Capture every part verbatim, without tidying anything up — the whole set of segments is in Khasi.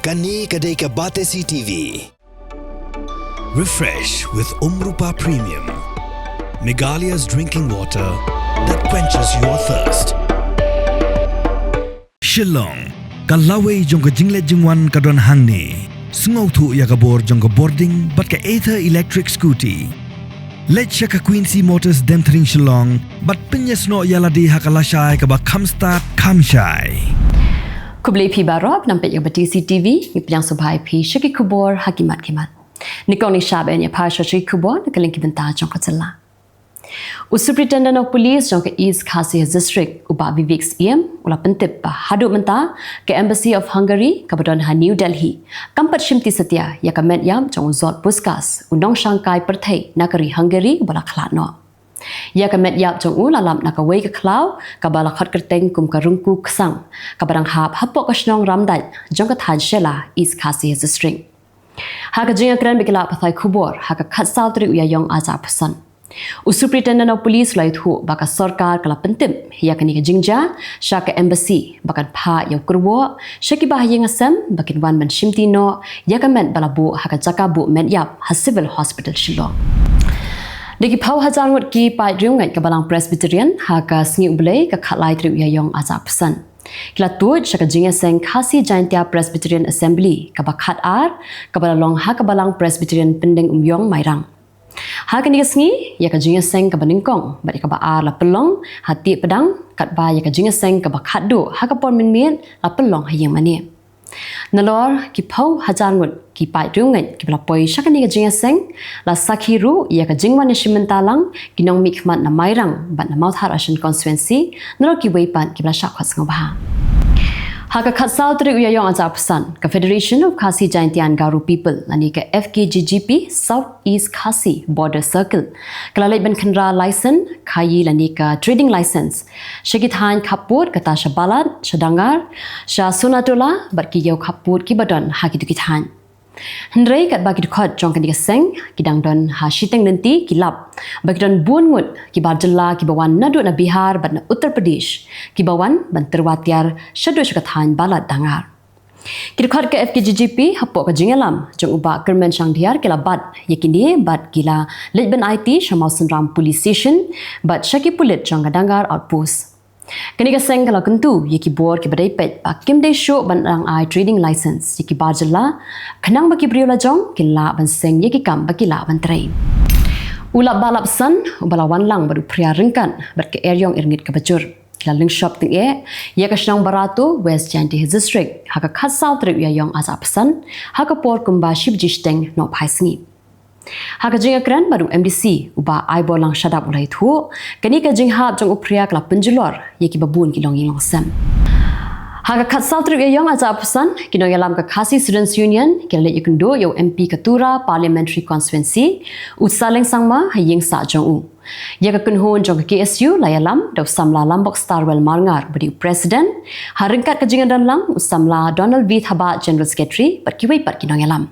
Kane ka dei ka Batesi T V. Refresh with Umrupa Premium, Meghalaya's drinking water that quenches your thirst. Shillong, ka lawei jong ka jingleit jingwan ka don hangne. Sngewthuh ïa ka bor jong ka bording bad ka Ather electric scooty. Leit sha ka Quincy Motors Demthring Shillong bad pynïasnoh ïa lade ha ka lashai kaba kham stad kham shai. Khublei phi baroh, nang peit ïa ka Batesi T V, ngi pdiang sngewbha ïa phi sha ki khubor ha ki mat ki mat. Nyngkong ngin ïa peit ïa phi sha ki khubor na ka liang ki bynta jong ka jylla. U Superintendent of Police jong ka East Khasi Hills District, u Bah Vivek Syiem, u la pyntip ba haduh mynta ka Embassy of Hungary kaba don ha New Delhi kam pat shimti satia ïa ka met ïap jong u Zsolt Puskas, u nongshangkai pyrthei na ka ri Hungary ba la khlad noh. Ïa ka met ïap jong u la lap na kawei ka khlaw kaba la khot kyrteng kum ka Rungku Ksang, kaba dang hap hapoh ka shnong Ramdait jong ka thaiñ Shella, East Khasi Hills District. Ha ka jingïakren bad ki lad pathai khubor ha ka khatsaw tarik u Ïaïong arhajar arphew san, u Superintendent of Police u la ïathuh ba ka sorkar ka la pyntip ïa kane ka jingjia sha ka embassy ba kan phah ïa u kyrwoh sha kiba ha ïing ha sem ba kin wan ban shimti noh ïa ka met ba la buh ha ka jaka buh met ïap ha Civil Hospital Shillong. Da ki phew hajar ngut ki paid riewngeit ka Balang Presbyterian ha ka sngi U Blei ka khatlai tarik u Ïaïong arhajar arphew san, ki la tuid sha ka jingïaseng Khasi Jaintia Presbyterian Assembly kaba khatar, kaba la long ha ka Balang Presbyterian Pyndengumiong, Mairang. Ha kane ka sngi, ïa ka jingïaseng kaba nyngkong bad ïa kaba ar la pynlong ha Tieh Padang, katba ïa ka jingïaseng kaba khatduh ha ka por mynmiet la pynlong ha ïing mane. Nalor ki phew hajar ngut ki paid riewngeit kiba la poi sha kane ka jingïaseng, la sakhi ruh ïa ka jingwan ïashim bynta lang ki nongmihkhmat na Mairang bad na Mawthadraishan constituency, nalor kiwei pat kiba la shah khot sngewbha. Ha ka khatsaw tarik u Ïaïong arhajar arphew san, ka Federation of Khasi Jaintia and Garo People lane ka F K J G P South East Khasi Border Circle ka la leit ban khynra license khaïi lane ka trading license sha ki thaiñ khappud, kata sha Balat, sha Dangar, sha Sonatola bad ki ïew khappud kiba don ha kito ki thaiñ. Hynrei katba ki dkhot jong kane ka seng ki dang don ha shiteng lynti, ki lap ba ki don bun ngut ki bar jylla kiba wan naduh na Bihar bad na Uttar Pradesh kiba wan ban tyrwa tiar shaduh sha ka thaiñ Balat, Dangar. Ki dkhot ka F K J G P hapoh ka jingïalam jong u Bah Kyrmen Shangdhiar ki la bat ïa kine bad ki la leit ban aiti sha Mawsynram Police Station bad sha ki pulit jong ka Dangar Outpost. Kane ka seng ka la kyntu ïa ki bor kiba dei peit ba kim dei shuh ban dang ai trading license ïa ki bar jylla, khnang ba ki briew lajong kin lah ban seng ïa ki kam ba ki lah ban trei. U Lapbah Lapsan, uba la wan lang bad u Phria ryngkat bad ka eriong erngit kaba jur, ki la lyngshop tyngeh ïa ka shnong Barato, West Jaintia Hills District ha ka khatsaw tarik u Ïaïong arhajar arphew san, ha ka por kumba shi baje shiteng nohphai sngi. Ha ka jingïakren bad u M D C, u Bah Aiborlang Shadap, u la ïathuh, kane ka jinghap jong u Phria ka la pynjulor ïa kiba bun ki longïing longsem. Ha ka khatsaw tarik u Ïaïong arhajar arphew san, ki nongïalam ka Khasi Students Union ki la leit ïakynduh ïa u M P ka Tura Parliamentary Constituency, u Saleng Sangma, ha ïing sah jong u. Ïa ka kynhun jong ka K S U la ïalam da u samla Lambok Starwell Marngar, uba dei u President, ha ryngkat ka jingïadon lang u samla Donald V Thabah, General Secretary, bad kiwei pat ki nongïalam.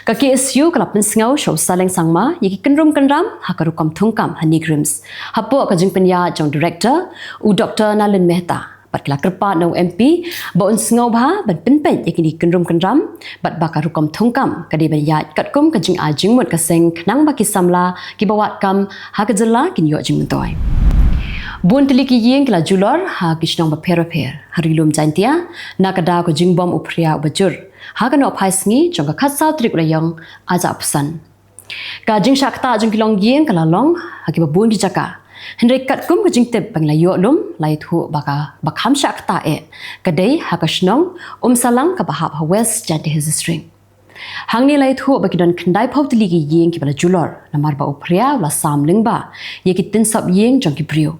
Ka K S U ka la pynsngew sha u Saleng Sangma ïa ki kynrum kynram ha ka rukom thungkam ha NEIGRIHMS, hapoh ka jingpynïaid jong u Director, u Doktor Nalin Mehta, bad ki la kyrpad na u M P ba un sngewbha ban pynpeit ïa kine ki kynrum kynram, bad ba ka rukom thungkam ka dei ban ïaid katkum ka jingai jingmut ka seng khnang ba ki samla kiba wad kam ha ka jylla kin ïoh jingmyntoi. Bun tylli ki ïing ki la julor ha ki shnong bapher bapher ha Ri Lum Jaintia, na ka daw ka jingbom u Phria uba jur, ha ka nohphai sngi jong ka khatsaw tarik u Ïaïong arhajar arphew san. Ka jingshah ktah jong ki longïing ka la long ha kiba bun ki jaka. Hynrei katkum ka jingtip ba ngi la ïoh lum, la ïathuh ba kaba kham shah ktah eh ka dei ha ka shnong Umsalang kaba hap ha West Jaintia Hills District. Hangne la ïathuh ba ki don khyndai phew tylli ki ïing kiba la julor, namar ba u Phria u la sam lyngba ïa ki tynsop ïing jong ki briew.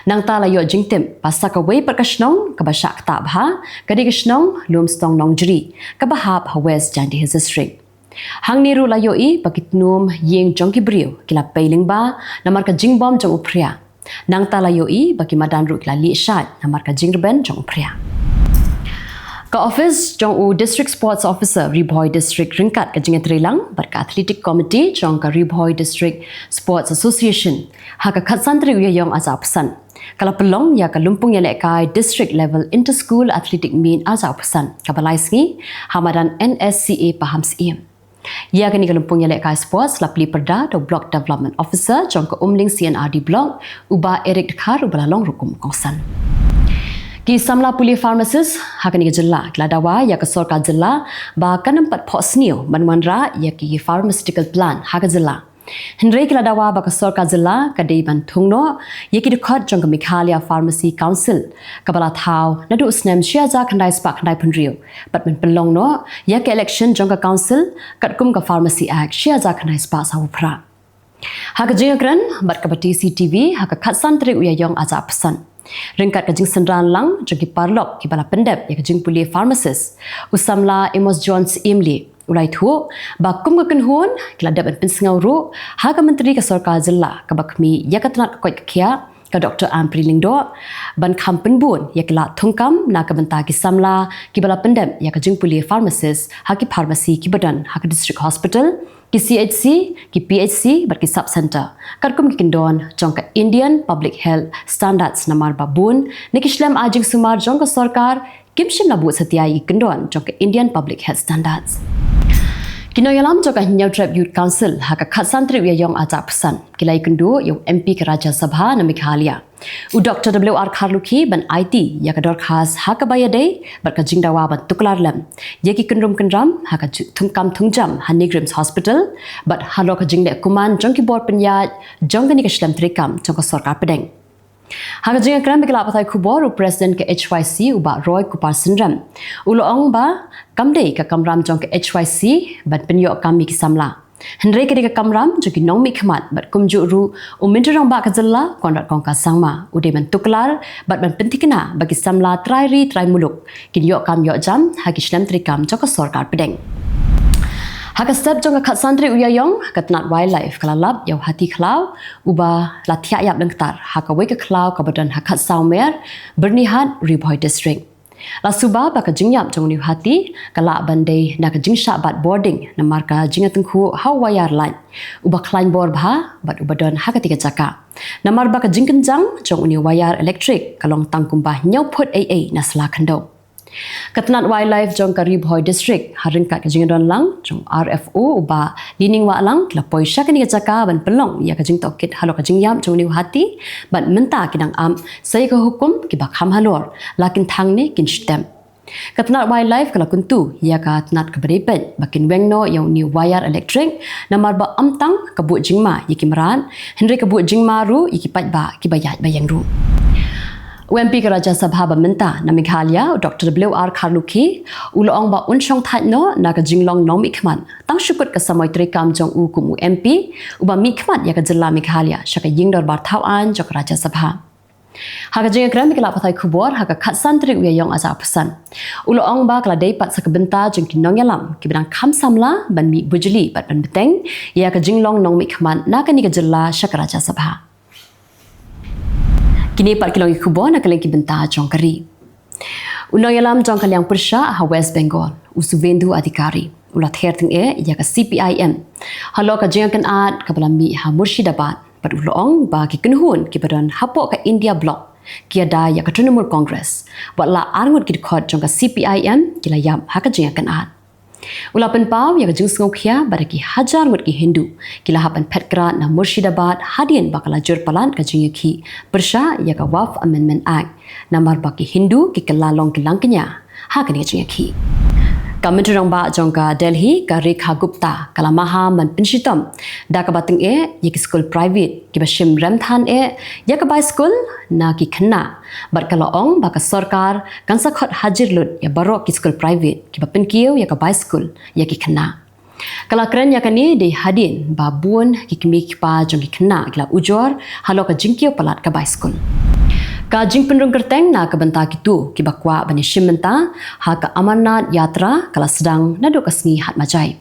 Nangta la ïoh jingtip ba sa kawei pat ka shnong kaba shah ktah bha ka dei ka shnong Lumstong Nongjri, kaba hap ha West Jaintia Hills District. Hangne ruh la ïohi ba ki tnum ïing jong ki briew ki la pei lyngba namar ka jingbom jong u Phria. Nangta la ïohi ba ki madan ruh ki la lieh shaid namar ka jingrben jong u Phria. Ka office jong u District Sports Officer Ri Bhoi District ryngkat ka jingïatreilang bad ka Athletic Committee jong ka Ri Bhoi District Sports Association, ha ka khatsan tarik u Ïaïong arhajar arphew san, Ka la pynlong ïa ka lympung ïalehkai District Level Inter-School Athletic Meet arhajar arphew san, kaba lai sngi ha madan N S C A Pahamsyiem. Ïa kane ka lympung ïalehkai sports la plie pyrda da u Block Development Officer jong ka Umling C and R D Block, u Bah Eric Dkhar, uba la long ruh kum u kongsan. Ki samla pule pharmacist ha kane ka jylla ki la dawa ïa ka sorkar jylla ba kan ym pat phohsniew ban wanrah ïa ki pharmaceutical plant ha ka jylla. Hynrei ki la dawa ba ka sorkar jylla ka dei ban thung noh ïa ki dkhot jong ka Meghalaya Pharmacy Council, kaba la thaw naduh u snem shi hajar khyndai spah khyndai phew hynriew, bad ban pynlong noh ïa ka election jong ka council katkum ka Pharmacy Act shi hajar khyndai spah saw phew phra. Ha ka jingïakren bad ka Batesi TV ha ka khatsan tarik u Ïaïong arhajar arphew san, ryngkat ka jingsynran lang jong ki paralok kiba la pyndep ïa ka jingpule pharmacist, u samla Amos John Syiemlieh u la ïathuh ba kum ka kynhun ki la dep ban pynsngew ruh ha ka Myntri ka sorkar jylla kaba khmih ïa ka tnat ka koit ka khiah, ka Doktor Ampareen Lyngdoh, ban kham pynbun ïa ki lad thungkam na ka bynta ki samla kiba la pyndep ïa ka jingpule pharmacist ha ki pharmacy kiba don ha ka District Hospital, ki C H C, ki P H C bad ki sub center, katkum ki kyndon jong ka Indian Public Health Standards, namar ba bun na ki shlem ai jingsumar jong ka sorkar kim shym la buh satia ïa ki kyndon jong ka Indian Public Health Standards. Ki nongïalam jong ka Hynñiewtrep Youth Council ha ka khatsan tarik u Ïaïong arhajar arphew san ki la ïakynduh ïa u M P ka Rajya Sabha na Meghalaya, u Doktor W R Kharlukhi, ban aiti ïa ka dorkhas ha kaba ïadei bad ka jingdawa ban tuklar lem ïa ki kynrum kynram ha ka ju-, thungkam thungjam ha NEIGRIHMS Hospital bad halor ka jingleh kuman jong ki bor pynïaid jong kane ka shlem treikam jong ka sorkar pdeng. Ha ka jingïakren bad ki lad pathai khubor, u President ka H Y C, u Bah Roy Kupar Synrem, u la ong ba kam dei ka kamram jong ka H Y C ban pynïoh kam ïa ki samla, hynrei ka dei ka kamram jong ki nongmihkhmat, bad kumjuh ruh u Myntri Rangbah ka jylla, Conrad Kongkar Sangma, u dei ban tuklar bad ban pynthikna ba ki samla trai ri trai muluk kin ïoh kam ïoh jam ha ki shlem treikam jong ka sorkar pdeng. Ha ka step jong ka khatsan tarik u Ïaïong, ka tnat Wildlife ka la lap ïa u hati khlaw uba la thiah ïap lyngktar ha kawei ka khlaw kaba don ha Khatsawmer, Byrnihat, Ri Bhoi District. La suba ba ka jingïap jong une u hati ka lah ban dei na ka jingshah bat bording namar ka jingïatyngkhuh ha u wire light uba khlaiñ bor bha bad uba don ha katei ka jaka, namar ba ka jingkynjang jong une u wire elektrik ka long tang kumba hynñiew phut ei ei na sla khyndew. Ka tnat Wildlife jong ka Ri Bhoi District, ha ryngkat ka jingdon lang jong R F O u Bah Lining Wahlang, ki la poi sha kane ka jaka ban pynlong ïa ka jingtohkit halor ka jingïap jong une u hati, bad mynta ki dang ap sa ïa ka hukum kiba kham halor, la kin thang ne kin shtem. Ka tnat Wildlife ka la kyntu ïa ka tnat kaba dei peit ba kin weng noh ïa une u wire elektrik, namar ba ym tang ka buh jingma ïa ki mrad, hynrei ka buh jingma ruh ïa ki paidbah kiba ïaid ba ïeng ruh. U M P ka Rajya Sabha ba mynta na Meghalaya, u Doktor W R Kharlukhi, u la ong ba un shongthait noh na ka jinglong nongmihkhmat tang shu kut ka samoi treikam jong u kum u M P uba mihkhmat ïa ka jylla Meghalaya sha ka ïing dorbar thaw aiñ jong ka Rajya Sabha. Ha ka jingïakren bad ki lad pathai khubor ha ka khatsan tarik u Ïaïong arhajar arphew san, u la ong ba ka la dei pat sa ka bynta jong ki nongïalam kiba dang kham samla ban mih bujli bad ban bteng ïa ka jinglong nongmihkhmat na kane ka jylla sha ka Rajya Sabha. Kine pat ki long ki khubor na ka liang ki bynta jong ka ri. U nongïalam jong ka liang pyrshah ha West Bengal, u Suvendu Adhikari, u la ther tyngeh ïa ka C P I M halor ka jingïakynad kaba la mih ha Murshidabad, bad u la ong ba ki kynhun kiba don hapoh ka India Bloc ki ïada ïa ka Trinamool Congress, wat la arngut ki dkhot jong ka C P I M ki la ïap ha ka jingïakynad. U la pynpaw ïa ka jingsngewkhia ba da ki hajar ngut ki Hindu ki la hap ban phet krad na Murshidabad hadien ba ka la jur palat ka jingïakhih pyrshah ïa ka Waqf Amendment Act, namar ba ki Hindu ki kylla long ki langkñia ha kane ka jingïakhih. Ka Myntri Rangbah jong ka Delhi, ka Rekha Gupta, ka la maham ban pynshitom da kaba tyngeh ïa ki skul private kiba shim rem than eh ïa ka bai skul na ki khynnah, bad ka la ong ba ka sorkar kan sa khot hajir lut ïa baroh ki skul private kiba pynkiew ïa ka bai skul ïa ki khynnah. Ka la kren ïa kane dei hadien ba bun ki kmie ki kpa jong ki khynnah ki la ujor halor ka jingkiew palat ka bai skul. Ka jingpynrung kyrteng na ka bynta kito kiba kwah ban ïashim bynta ha ka Amarnath Yatra ka la sdang naduh ka sngi Hatmajai.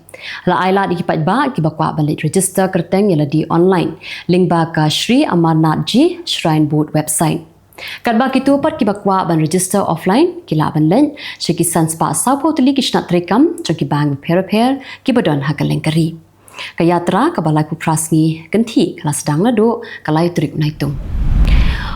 La ailad ïa ki paidbah kiba kwah ban leit register kyrteng ïa lade online lyngba ka Shree Amarnath Ji Shrine Board website. Katba kito pat kiba kwah ban register offline ki lah ban leit sha ki san spah sawphew tylli ki shnat treikam jong ki bank bapher bapher kiba don ha kylleng ka ri. Ka yatra kaba laiphew phra sngi kynthih ka la sdang naduh ka lai tarik u Naitung.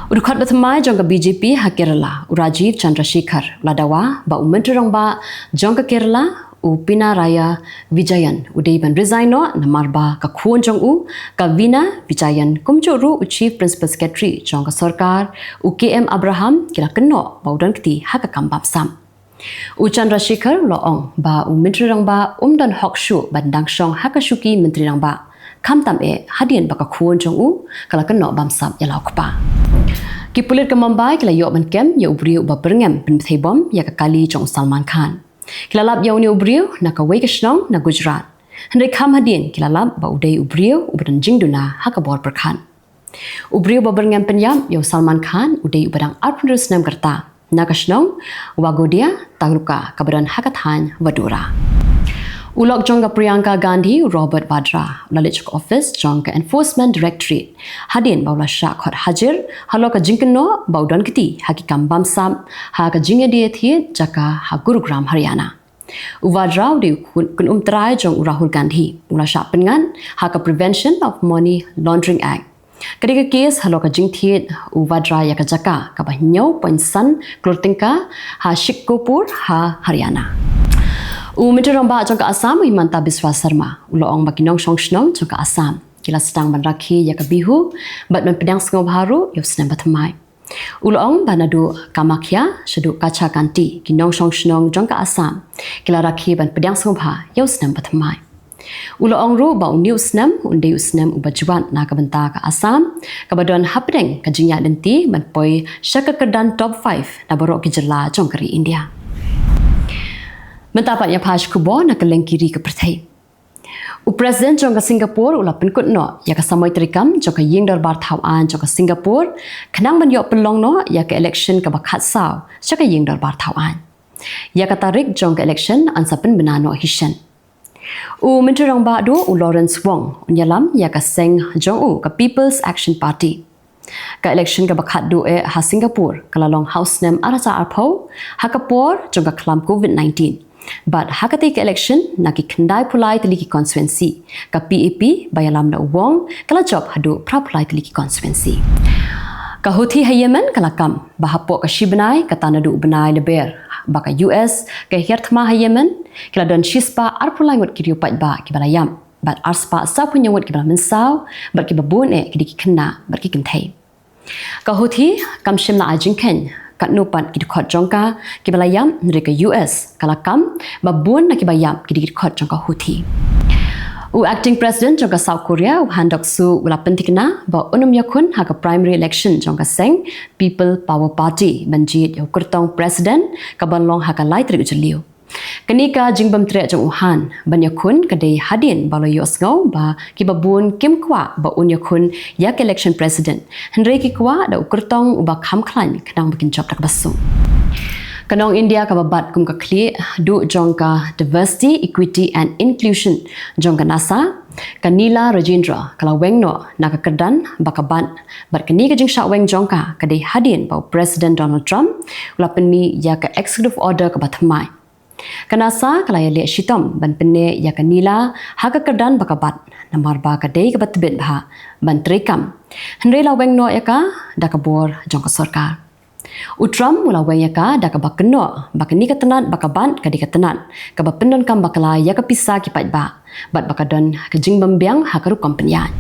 U dkhot ba thymmai jong ka B J P ha Kerala, u Rajeev Chandrasekhar, u la dawa ba u Myntri Rangbah jong ka Kerala, u Pinarayi Vijayan, u dei ban resign noh namar ba ka khun jong u, ka Veena Vijayan, kumjuh ruh u Chief Principal Secretary jong ka sorkar, u K M Abraham, ki la kynnoh ba u don kti ha ka kam bamsap. U Chandrasekhar u la ong ba u Myntri Rangbah um don hok shuh ban dang shong ha ka shuki Myntri Rangbah, khamtam eh hadien ba ka khun jong u ka la kynnoh bamsap ïa la u kpa. Ki pulit ka Mumbai ki la ïoh ban kem ïa u briew uba byrngem pynbthei bom ïa ka kali jong u Salman Khan. Ki la lap ïa une u briew na kawei ka shnong na Gujarat. Hynrei kham hadien ki la lap ba u dei u briew uba don jingduna ha ka bor pyrkhat. U briew ba byrngem pynïap ïa u Salman Khan u dei uba dang arphew hynriew snem ka rta, na ka shnong Waghodia, Taluka kaba don ha ka thaiñ Vadodara. U lok jong ka Priyanka Gandhi, u Robert Vadra, u la leit sha ka ophis jong ka Enforcement Directorate hadien ba u la shah khot hajir halor ka jingkynnoh ba u don kti ha ki kam bamsap ha ka jingïadie thied jaka ha Gurugram, Haryana. U Vadra u dei u kyn-, kynum trai jong u Rahul Gandhi, u la shah pynngat ha ka Prevention of Money Laundering Act. Ka dei ka kes halor ka jingthied u Vadra ïa ka jaka kaba hynñiew point san klur tyngka ha Sheikhupur ha Haryana. U Myntri Rangbah jong ka Assam, u Himanta Biswa Sarma, u la ong ba ki nongshong shnong jong ka Assam ki la sdang ban rakhe ïa ka Bihu bad ban pdiang sngewbha ruh ïa u snem ba thymmai. U la ong ba naduh Kamakhya shaduh Kachakanti, ki nongshong shnong jong ka Assam ki la rakhe ban pdiang sngewbha ïa u snem ba thymmai. U la ong ruh ba une u snem un dei u snem uba jwat na ka bynta ka Assam, kaba don hapdeng ka jingïaid lynti ban poi sha ka kyrdan top five na baroh ki jylla jong ka ri India. Mynta pat ïa pha sha ki khubor na kylleng ki ri ka pyrthei. U President jong ka Singapore u la pynkut noh ïa ka samoi treikam jong ka Ïing Dorbar Thaw Aiñ jong ka Singapore, khnang ban ïoh pynlong noh ïa ka election kaba khatsaw sha ka Ïing Dorbar Thaw Aiñ. Ïa ka tarik jong ka election yn sa pynbna noh hi shen. U Myntri Rangbah duh u Lawrence Wong un ïalam ïa ka seng jong u, ka People's Action Party. Ka election kaba khatduh eh ha Singapore ka la long ha u snem ar hajar arphew, ha ka por jong ka khlam covid nineteen. Bad ha katei ka election na ki khyndai phew lai tylli ki constituency, ka P A P ba ïalam da u Wong ka la jop haduh phra phew lai tylli ki constituency. Ka Houthi ha Yemen ka la kam ba hapoh ka shi bnai, kata naduh u bnai Lber ba ka U S ka hiar thma ha Yemen, ki la don shispah arphew lai ngut ki riew paidbah kiba la ïap bad arspah sawphew hynñiew ngut kiba la mynsaw, bad kiba bun eh ki dei ki khynnah bad ki kynthei. Ka Houthi kam shym la ai jingkheiñ katno pat ki dkhot jong ka kiba la ïap, hynrei ka U S ka la kam ba bun na kiba ïap ki dei ki dkhot jong ka Houthi. U Acting President jong ka South Korea, u Han Duck-soo, u la pynthikna ba un ym ïakhun ha ka primary election jong ka seng People Power Party ban jied ïa u kyrtong President kaban long ha ka lai tarik u Jylliew. Kane ka jingbymtreh jong u Han ban ïakhun ka dei hadien ba u la ïohsngew ba kiba bun kim kwah ba un ïakhun ïa ka election President, hynrei ki kwah da u kyrtong uba kham khlaiñ khnang ba kin jop da kaba suk. Ka nong India kaba bat kum ka khlieh duh jong ka Diversity, Equity and Inclusion jong ka NASA, ka Neela Rajendra, ka la weng noh na ka kyrdan ba ka bat, bad kane ka jingshah weng jong ka ka dei hadien ba u President Donald Trump u la pynmih ïa ka executive order kaba thymmai. Ka NASA ka la ïaleh shitom ban pynneh ïa ka Neela ha ka kyrdan ba ka bat namar ba ka dei kaba tbit bha ban treikam, hynrei la weng noh ïa ka da ka bor jong ka sorkar. U Trump u la weng ïa ka da kaba kynnoh ba kane ka tnat ba ka bat ka dei ka tnat kaba pyndonkam bakla ïa ka pisa ki paidbah, bad ba ka don ka jingbymbiang ha ka rukom pynïaid.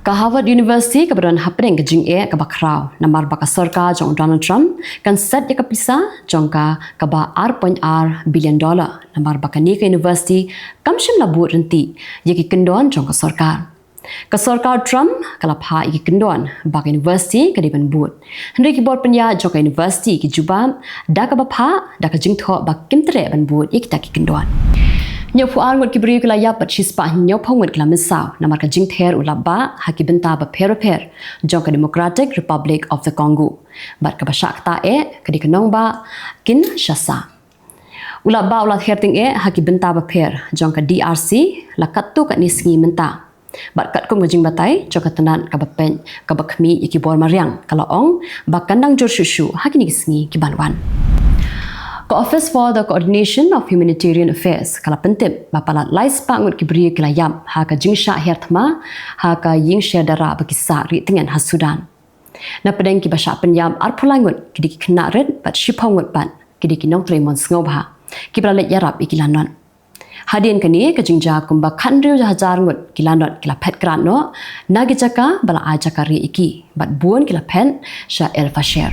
Ka Harvard University kaba don hapdeng ka jingeh kaba khraw namar ba ka sorkar jong u Donald Trump kan set ïa ka pisa jong ka kaba ar point ar billion dollar namar ba kane ka university kam shym la bud ryntih ïa ki kyndon jong ka sorkar. Ka sorkar Trump ka la phah ïa ki kyndon ba ka university ka dei ban bud, hynrei ki bor pynïaid jong ka university ki jubab da kaba phah da ka jingthoh ba kim treh ban bud ïa kita ki kyndon. Hynñiewphew ar ngut ki briew ki la ïap bad shispah hynñiewphew ngut ki la mynsaw namar ka jingther u lap bah ha ki bynta bapher bapher jong ka Democratic Republic of the Congo, bad kaba shah ktah eh ka dei ka nongbah Kinshasa. U lap bah u la ther tyngeh ha ki bynta bapher jong ka D R C la katto katne sngi mynta, bad katkum ka jingbatai jong ka tnat kaba peit kaba khmih ïa ki bor mariang, ka la ong ba kan dang jur shuh shuh ha kine ki sngi ki ban wan. Ka Office for the Coordination of Humanitarian Affairs ka la pyntip ba palat lai spah ngut ki briew ki la ïap ha ka jingshah hiar thma ha ka ïing sher dara ba ki sah rieh tngen ha Sudan. Na pdeng kiba shah pynïap arphew lai ngut ki dei ki khynnah rit bad shiphew ngut pat ki dei ki nongtrei mon sngewbha kiba la leit ïarap ïa ki lanot. Hadien kane ka jingjia kumba khathynriew hajar ngut ki lanot ki la phet krad noh na ki jaka ba la ai jaka rieh ïa ki bad bun ki la phet sha El Fasher.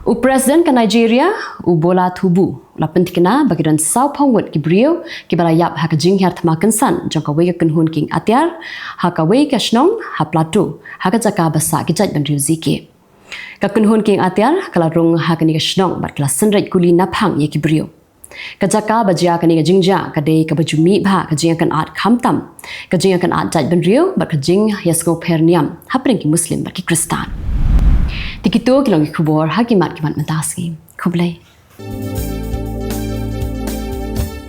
U President ka Nigeria, u Bola Tinubu, la pynthikna ba ki don sawphew ngut ki briew kiba la ïap ha ka jinghiar thma kynsan jong kawei ka kynhun kieng atiar ha kawei ka shnong ha Plateau, ha ka jaka ba sah ki jaitbynriew zikeh. Ka kynhun kieng atiar ka la rung ha kane ka shnong bad ka la synreit kuli naphang ïa ki briew. Ka jaka ba jia kane ka jingjia ka dei kaba ju mih bha ka jingïakynad khamtam ka jingïakynad jaitbynriew bad ka jingïasngewpher niam hapdeng ki Muslim bad ki Khristan. Te kito ki long ki khubor ha ki mat ki mat mynta sngi. Khublei.